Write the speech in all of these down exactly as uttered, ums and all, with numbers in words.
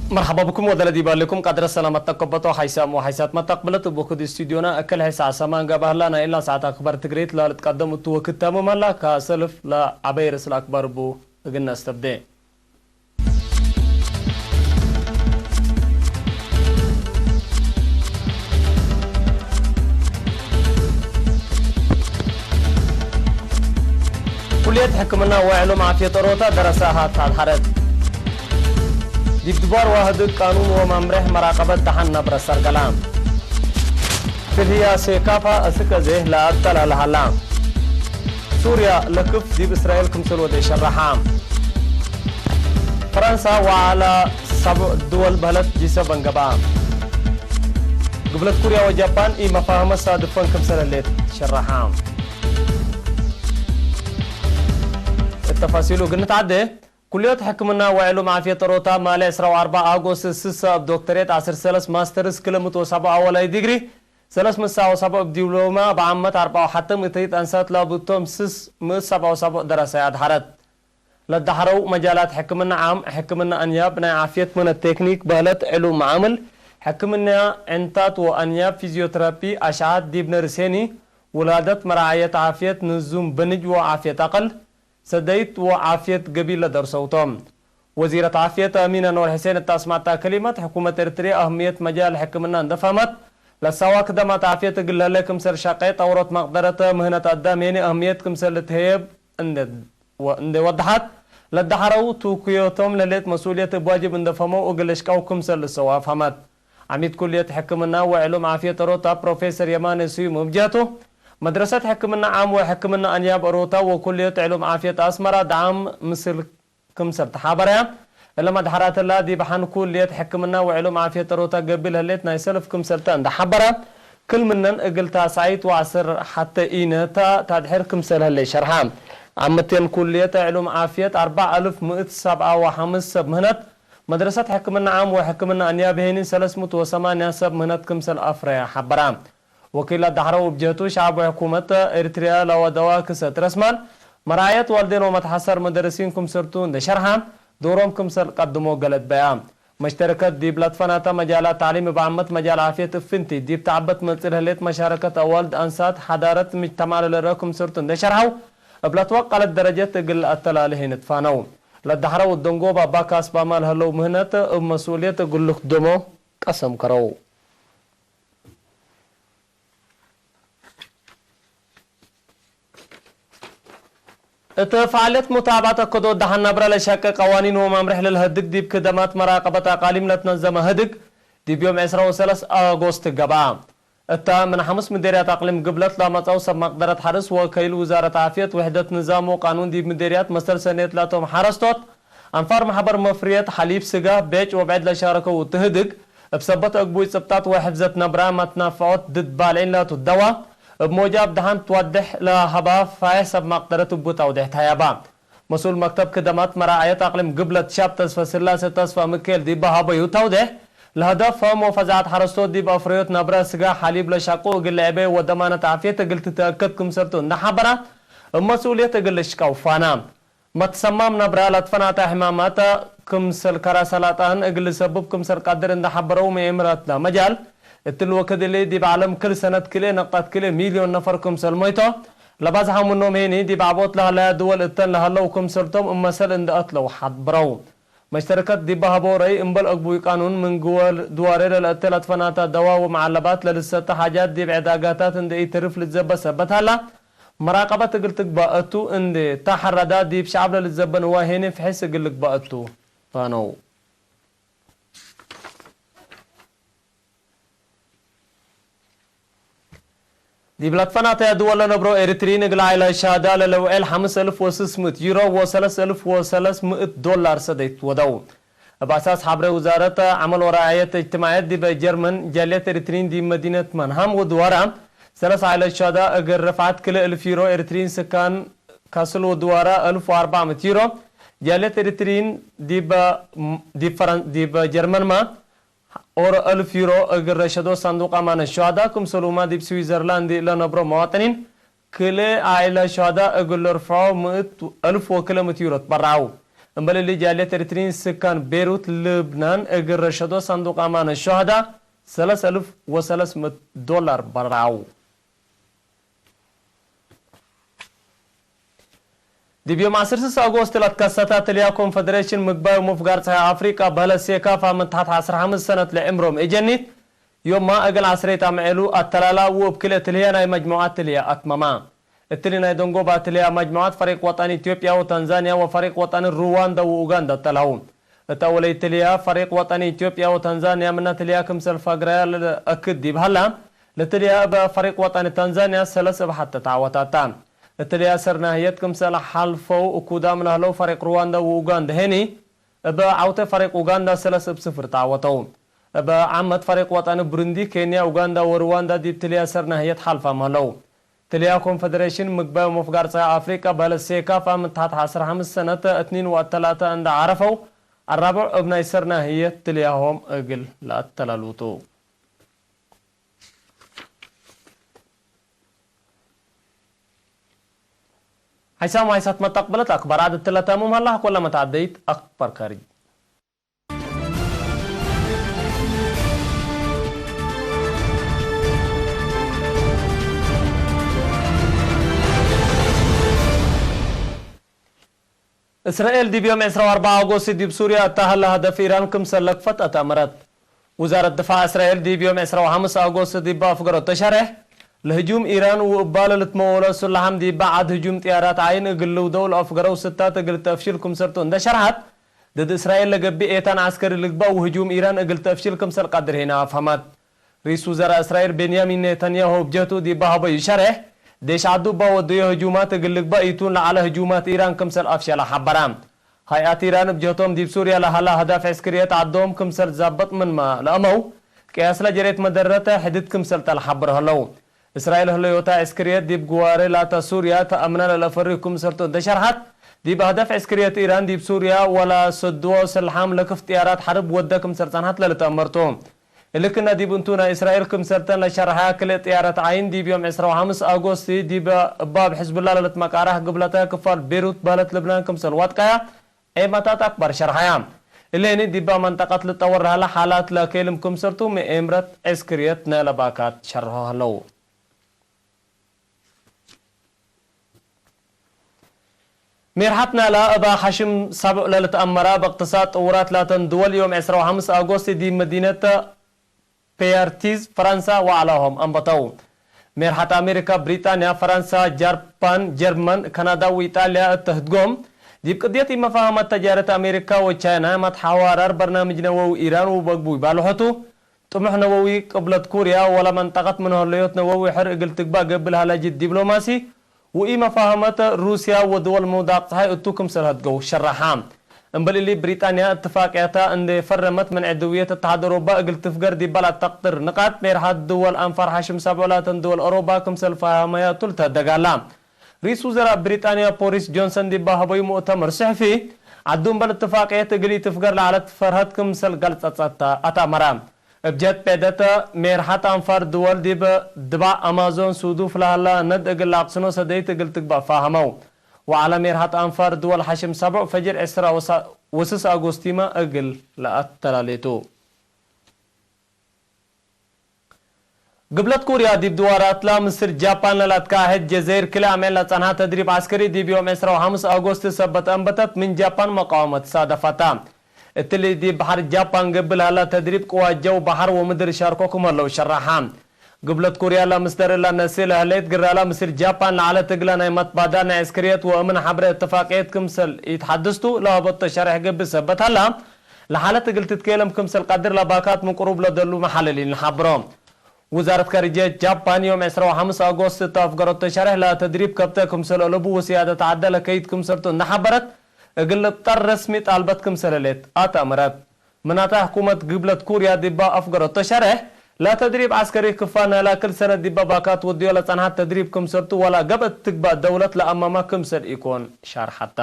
መርሐባ ብኩም ወደለ ዲብ አለኩም ቀድረ ሰላመት ተከበቶ ሐይሳም ወሐይሳት መተቅብለት እብ ወክድ ስቱዲዮና እክል ሐይሳ ሰማን ገባህላ ናይ እላ ሰዓት አክባር ትግሬት ላልትቀደም እቱ ወክድ ተምም ሀላ ከሰልፍ ለዐበይ ርእስ ለአክባር እቡ እግል ነስተብዴ። ኩልየት ሕክምና ወዕሉም ዓፍየት ኦሮታ ደረሳሃት አድሐረት። ዲብ ድባር ዋህድግ ቃኑን ወመምሬሕ መራቀበት ደሐን ነብረ ሰርገላ። ክልህያ ሴካፋ እስክ አዜ ለአተላለ ሀላ። ሱርያ ለክፍ ዲብ እስራኤል ክምሰል ወደ ሸረሐ። ፈረንሳ ወዐለ ሰብዕ ድወል በህለት ጂሰ በንገባ። ግብለት ኩርያ ወጃፓን ኢመፋህመት ሳድፈን ክምሰል ህሌት ሸረሐ። እት ተፋሲሉ እግል ንትዓዴ፣ ኩልዮት ሕክምና ወዕሉም ዓፍየት ኦሮታ ማሌ ዕስራ ወአርበዕ አጎስት ስሰ እብ ዶክተሬት፣ ዐስር ሰለስ ማስተርስ፣ ክልኤ ምእት ወሰብዓ አወላይ ዲግሪ፣ ሰለስ ምእት ሰብዓ ወሰብዕ እብ ዲብሎማ፣ እብ ዓመት አርበዕ ወሐተ ምእተይት አንሳት ላቡቶም ስስ ምእት ሰብዓ ወሰብዕ ደረሳይ አድሐረት። ለደሐረው መጃላት ሕክምና ዓም፣ ሕክምና አንያብ፣ ናይ ዓፍየት ምነ ቴክኒክ በህለት ዕሉም መዓምል፣ ሕክምና ዕንታት ወአንያብ፣ ፊዝዮተራፒ፣ አሽዓት ዲብ ነርሴኒ፣ ውላደት፣ መራዓየት ዓፍየት ንዙም በንጅ ወዓፍየት አቅል፣ ሰደይት ወዓፍየት ገቢል ለደርሰው ቶም። ወዚረት ዓፍየት አሚነ ኑር ሕሴን እት አስመዐታ ከሊመት፣ ሕኩመት ኤርትርየ አህምየት መጃል ሕክምና እንዴ ፈሀመት፣ ለሳዋ ክደማት ዓፍየት እግል ለህሌ ክምሰል ሸቄ፣ ጠውሮት መቅደረት ምህነት አዳም ሄኒ አህምየት ክምሰል ልትሀየብ እንዴ ወ-፣ እንዴ ወደሐት፣ ለደሐረው ትውክዮቶም ለህሌት መስኡልየት እብ ዋጅብ እንዴ ፈሀመው እግል ልሽቀው ክምሰል ልሰው አፍሀመት። ዐሚድ ኩልየት ሕክምና ወዕሉም ዓፍየት ኦሮታ ፕሮፌሰር የማነ ስዩም እብ ጀህቱ፣ መድረሰት ሕክምና ዓም ወሕክምና አንያብ ኦሮታ ወኩልየት ዕሉም ዓፍየት አስመራ ደዓም ምስል ክምሰል ተሓበረያ። እለ መድሐራትላ ዲብ ሐን ኩልየት ሕክምና ወዕሉም ዓፍየት ኦሮታ ገቢል ህሌት ናይ ሰልፍ ክምሰልተ እንዴ ሐበረ፣ ክል ምነን እግል ታስዓይት ወዐስር ሐቴ ኢነታ ታድሕር ክምሰል ህሌት ሸርሐ። ዓመቴን ኩልየት ዕሉም ዓፍየት አርበዕ አልፍ ምእት ሰብዓ ወሐምስ ሰብ ምህነት፣ መድረሰት ሕክምና ዓም ወሕክምና አንያብ ሄኒ ሰለስ ምእት ወሰማንያ ሰብ ምህነት ክምሰል አፍረያ ሐበራ። ወኪል ለደሐረው እብ ጀህቱ፣ ሸዐብ ወሕኩመት ኤሪትርያ ለወደዋ ክሰት ረስማል፣ መርዓየት ዋልዴን ወመትሐሰር መደርሲን ክምሰልቱ እንዴ ሸርሐ፣ ዶሮም ክምሰል ቀድሞ ገለድ በያ። መሽተረከት ዲብ ለትፈናተ መጃላት ተዕሊም እብ ዓመት መጃል ዓፍየት እፍንቲ፣ ዲብ ተዐበት መጽእ ለህሌት መሻረከት አዋልድ አንሳት፣ ሐዳረት ምጅተማዕ ለልርአ ክምሰልቱ እንዴ ሸርሐው፣ እብ ለትወቀለት ደረጀት እግል ለአተላሌ ሄን ትፋነው። ለደሐረው እት ደንጎብ አባካስ ባማል ህለው ምህነት እብ መስኡልየት እግል ልክደሞ ቀሰም ከረው። እት ፈዓልየት ሙታብዐት አከዶት ደሐን ነብረ ለሸቄ ቀዋኒን ወመምሬሕ ለልሀድግ ዲብ ክደማት መራቀበት አቃሊም ለትነዘመ ህድግ፣ ዲብ ዮም ዕስራ ወሰለስ አጎስት ገብአ። እተ ምን ሐምስ ምዴርያት አቅሊም ግብለት ለመጽአው ሰብ መቅደረት ሐርስ ወከይል ውዛረት ዓፍየት፣ ውሕደት ንዛም ወቃኑን ዲብ ምዴርያት መሰል ሰኔት ላቶም ሐረስቶት፣ አንፋር መሕበር መፍርየት ሐሊብ፣ ስጋ፣ ቤጭ ወብዕድ ለሻረከው እት ህድግ፣ እብ ሰበት አግቡይ ጽብጣት ወሕፍዘት ነብረ መትናፈዖት ድድ ባልዒን ላቱ ደዋ፣ እብ ሞጃብ ደሐን ትወዴሕ ለሀባ ፋይሕ ሰብ መቅደረት እቡ ተውዴሕ ተሀየባ። መስኡል መክተብ ክደማት መራዐየት አቅሊም ግብለት ሻብ ተስፈ ስላሴ ተስፋ ምክኤል ዲበ ሀበዩ ተውዴሕ፣ ለሀደፍ ፈም ወፈዛዐት ሐረስቶት ዲብ አፍረዮት ነብረ ስጋ ሐሊብ ለሻቁ እግል ልዕቤ ወደማነት ዓፍየት እግል ትተአከድ ክምሰልቱ እንዴ ሐበረ፣ እብ መስኡልየት እግል ልሽቀው ፋና። መትሰማም ነብረ ለትፈናተ ሕማማት ክምሰል ከረ ሰላጣን እግል ልሰብብ ክምሰል ቀድር እንዴ ሐበረው ምኤምራትነ መጃል፣ እትሊ ወክድ እሊ ዲብ ዐለም ክል ሰነት ክልኤ ነቅጠት ክልኤ ሚልዮን ነፈር ክምሰል ሞይቶ፣ ለባዝሐ ምኖም ሄኒ ዲብ ዐቦት ለሀለያ ድወል እተን ለሀለው ክምሰልቶም እብ መሰል እንዴ አትለው ሐብረው። መሽተረከት ዲበ ሀቦ ረይ፣ እምበል አግቡይ ቃኑን ምን ግወ ድዋሬ ለለአቴ ለትፈናተ ደዋ ወመዓለባት ለልሰተ ሓጃት ዲብ ዕዳጋታት እንዴ ኢትርፍ ልትዘበ ሰበት ሀላ፣ መራቀበት እግል ትግባእ እቱ እንዴ ተሐረዳ፣ ዲብ ሸዐብ ለልትዘበ ንዋይ ሄኒ ፍሒስ እግል ልግባእ እቱ ፋነው። ዲብ ለትፈናተያ ድወል ለነብሮ ኤሪትሪን እግል ዓይለ ሻዳ ለለውዔል ሐምስ እልፍ ወስስ ምእት ዩሮ ወሰለስ እልፍ ወሰለስ ምእት ዶላር ሰደይት ወደው። እብ አሳስ ሐብሬ ውዛረት ዐመል ወራዕየት እጅትማዕየት ዲበ ጀርመን፣ ጃልየት ኤሪትሪን ዲብ መዲነት መንሃም ወድዋራ፣ ሰለስ ዓይለ ሻዳ እግል ርፍዓት ክልኤ እልፍ ዩሮ ኤሪትሪን ስካን ካስል ወድዋረ አልፍ ወአርበዕ ምእት ዩሮ፣ ጃልየት ኤሪትሪን ዲብ፣ ዲብ ፈረን-፣ ዲብ ጀርመንመ ኦሮ አልፍ ዩሮ እግል ረሸዶ ሳንዱቅ አማነት ሹሀዳ ክምሰልሁመ ዲብ ስዊዘርላንድ ለነብሮ መዋጥኒን ክልኤ ዓኢለ ሹሀዳ እግል ለርፍዖ ምእት አልፍ ወክልኤ ምእት ዩሮ ትበረዐው። እምበል እሊ ጃልየት ኤሪትሪን ስካን ቤሩት ልብናን እግል ረሸዶ ሳንዱቅ አማነት ሹሀዳ ሰለስ አልፍ ወሰለስ ምእት ዶላር በረዐው። ዲብ ዮም ዐስር ስስ አጎስት ለትከሰተ ትልያ ኮንፈደሬሽን ምግባይ ወመፍጋር ጸሓይ አፍሪቃ በህለ ሴካፋ ምን ተሐት ዐስር ሐምስ ሰነት ለዕምሮም ኤጀኒት ዮማ እግል ዐስሬት አምዔሉ አተላላ ወእብ ክልኤ ትልህየ ናይ መጅሙዓት ትልህየ አትመማ። እትሊ ናይ ደንጎባ ትልህያ መጅሙዓት ፈሪቅ ወጠን ኢትዮጵያ ወታንዛንያ ወፈሪቅ ወጠን ሩዋንዳ ወኡጋንዳ ተልሀው። እተ አወለይት ትልያ፣ ፈሪቅ ወጠኒ ኢትዮጵያ ወታንዛንያ ምነ ትልያ ክምሰል ፈግረያ ለለአክድ ዲብ ሀላ፣ ለትልያ እበ ፈሪቅ ወጠኒ ታንዛንያ ሰለስ እብ ሐተ ተዐወታታ። እትልያ ሰር ናህየት ክምሰል ሐልፈው እኩዳም ለህለው ፈሪቅ ሩዋንዳ ወኡጋንዳ ሄኒ፣ እበ ዐውተ ፈሪቅ ኡጋንዳ ሰለስ እብ ስፍር ተዐወተው። እበ ዓመት ፈሪቅ ወጠኒ ብሩንዲ፣ ኬንያ፣ ኡጋንዳ ወሩዋንዳ ዲብ ትልያ ሰር ናህየት ሐልፋም ሀለው። ትልያ ኮንፈደሬሽን ምግባይ ወመፍጋር ጸሓይ አፍሪቃ በህለ ሴካፋ ምን ተሐት ዐስር ሐምስ ሰነት እትኒን ወአተላተ እንደ ዐረፈው፣ አራብዕ እብ ናይ ሰር ናህየት ትልያሆም እግል ለአተላሉቱ። ሐይሳም ወሐይሳት መተቅብለት አክባር ዐድ እትለ ተሙም ሀላ፣ ኮለ መትዐደይት አክባር ካርጅ። እስራኤል ዲብ ዮም ዕስራ ወአርበዕ አጎስት ዲብ ሱርያ እተ ሀለ ሀደፍ ኢራን ክምሰል ለክፈት አትአመረት። ውዛረት ድፋዕ እስራኤል ዲብ ዮም ዕስራ ወሐምስ አጎስት ዲብ አፍገረቶ ሸሬሕ፣ ለህጁም ኢራን ወእባለ ልትመወሎ ሱላሐም ዲበ ዐድ ህጁም ጥያራት ዓይን እግል ልውደው ለአፍገረው ስታት እግል ተፍሽል ክምሰልቱ እንደ ሸርሐት፣ ድድ እስራኤል ለገብእ ኤታን ዐስከሪ ልግበእ ወህጁም ኢራን እግል ተፍሽል ክምሰል ቀድር ሄነ አፍሀመት። ርኢስ ውዘራእ እስራኤል ቤንያሚን ኔታንያሁ እብ ጀህቱ ዲብ ሀበዩ ሸሬሕ፣ ዴሽ ዐዱ እበ ወደዮ ህጁማት እግል ልግበእ ኢቱን ለዐለ ህጁማት ኢራን ክምሰል አፍሸለ ሐበረ። ሀይአት ኢራን እብ ጀህቶም ዲብ ሱርያ ለሀላ አህዳፍ ዕስክርየት ዐዶም ክምሰል ዛብጥ ምንመ ለአመው፣ ቅያስ ለጀሬት መደረተ ሕድድ ክምሰል ተ ለሐብር ህለው። እስራኤል ህለዮታ ዕስክርየት ዲብ ግዋሬ ላተ ሱርያ ተአምነ ለለፈርዩ ክምሰልቱ እንተ ሸርሐት፣ ዲብ አህዳፍ ዕስክርየት ኢራን ዲብ ሱርያ ወላሰድዎ ሰልሓም ለክፍ ጥያራት ሐርብ ወደ ክምሰል ጸንሐት ለልትአመርቱ። እሊ ክእነ ዲብ እንቱ ናይ እስራኤል ክምሰልተን ለሸርሐያ ክልኤ ጥያረት ዓይን ዲብ ዮም ዕስራ ወሐምስ አጎስት ዲብ እባብ ሕዝቡላ ለልትመቃራሕ ግብለተ ክፋል ቤሩት በህለት ልብናን ክምሰል ዋጥቀያ ዔማታት አክባር ሸርሐያ። እሊ ህኒ ዲበ መንጠቀት ልጠወር ለሀለ ሓላት ለኬልም ክምሰልቱ ምኤምረት ዕስክርየት ናይለ ባካት ሸርሖ ሀለው። ሜርሐት ናላ እበ ሐሽም ሰብዕ ለልትአመራ እብ እቅትሳድ ጥውራት ላተን ድወል ዮም ዕስራ ወሐምስ አጎስት ዲብ መዲነት ፔያርቲዝ ፈረንሳ ወዐላሆም አንበተው። ሜርሐት አሜሪካ፣ ብሪጣንያ፣ ፈረንሳ፣ ጃፓን፣ ጀርመን፣ ካናዳ ወኢጣልያ እተ ህድጎም፣ ዲብ ቅድየት ኢመፋሀመት ተጃረት አሜሪካ ወቻይና መትሐዋራር በርናምጅ ነወዊ ኢራን ውበግቡ ይባልሖቱ። ጥሙሕ ነወዊ ቅብለት ኩርያ ወለ መንጠቀት ምን ሀለዮት ነወዊ ሕር እግል ትግባእ ገብእ ለሀለ ጅድ ዲብሎማሲ ወኢመፋሀመት ሩስያ ወድወል ምውዳቅ ጸሓይ እቱ ክምሰል ሀድገው ሸረሓ። እምበል እሊ ብሪጣንያ እትፋቅያታ እንዴ ፈረመት ምን ዕድውየት እትሓድ አውሮባ እግል ትፍገር ዲበ ለአተቅድር ንቃጥ ሜርሐት ድወል አንፋር ሐሽም ሰብዑ ላተን ድወል አውሮባ ክምሰል ፈሀመያቱ ልትሀደግ ዐላ። ርኢስ ውዘራእ ብሪጣንያ ቦሪስ ጆንሰን ዲበ ሀበዩ ሙእተመር ሰሕፊ፣ ዐዱ እምበል እትፋቅየት እግል ኢትፍገር ለዐለት ፈርሀት ክምሰል ገልጸጸት አትአመረ። እብ ጀት ብዕደት፣ ሜርሐት አንፋር ድወል ዲብ ድባዕ አማዞን ሱዱፍ ለሀላ ነድ እግል ለአቅስኖ ሰደይት እግል ትግባእ ፋሀመው። ወዐለ ሜርሐት አንፋር ድወል ሐሽም ሰብዕ ፈጅር ዕስራ ወሳ-፣ ወስስ አጎስቲመ እግል ለአተላሌቱ። ግብለት ኩርያ ዲብ ድዋራትላ ምስል ጃፓን ለለአትካሕድ ጀዘይር ክልኤ አምዕል ለጸንሐ ተድሪብ ዐስከሪ ዲብ ዮም ዕስራ ወሐምስ አጎስት ሰበት አንበተት ምን ጃፓን መቃወመት ሳደፈታ። እትሊ ዲብ በሐር ጃፓን ገብእ ለሀላ ተድሪብ ቅዋት ጀው፣ በሐር ወምድር ሻርኮ ክም ሀለው ሸረሐ። ግብለት ኩርያ ለምስደር እላ ነስእ ለህሌት ግራላ ምስል ጃፓን ለዐለት እግለ ናይ መትባዳል ናይ ዕስክርየት ወእምን ሐብረ እትፋቅየት ክምሰል ኢትሐድስቱ ለሀበቶ ሸሬሕ ገብእ ሰበት ሀላ፣ ለሓለት እግል ትትኬለም ክምሰል ቀድር ለባካት ምን ቅሩብ ለደሉ መሐልሊን ለሐብሮ። ውዛረት ካርጅየት ጃፓን ዮም ዕስራ ወሐምስ አጎስት እተ አፍገረቶ ሸሬሕ ለተድሪብ ከብተ ክምሰል አለቡ ወስያደት ዐደ ለከይድ ክምሰልቱ እንደ ሐበረት፣ እግል ልብጠር ረስሚ ጣልበት ክምሰል ህሌት አትአምረት። ምናተ ሕኩመት ግብለት ኩርያ ዲባ አፍገረቶ ሸሬሕ፣ ለተድሪብ ዐስከሪ ክፋ ናይላ ክል ሰነት ዲበ ባካት ወድዮ ለጸንሐት ተድሪብ ክምሰልቱ ወላ ገብአት ትግባእ ደውለት ለአማማ ክምሰል ኢኮን ሻርሐታ።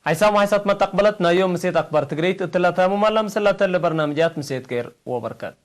ሐይሳም ወሐይሳት መተቅበለት ናይ ዮም ምሴት አክባር ትግሪት እትለ ተምማላ ምስላተ ለበርናምጃት ምሴት ኬር ወበርከት።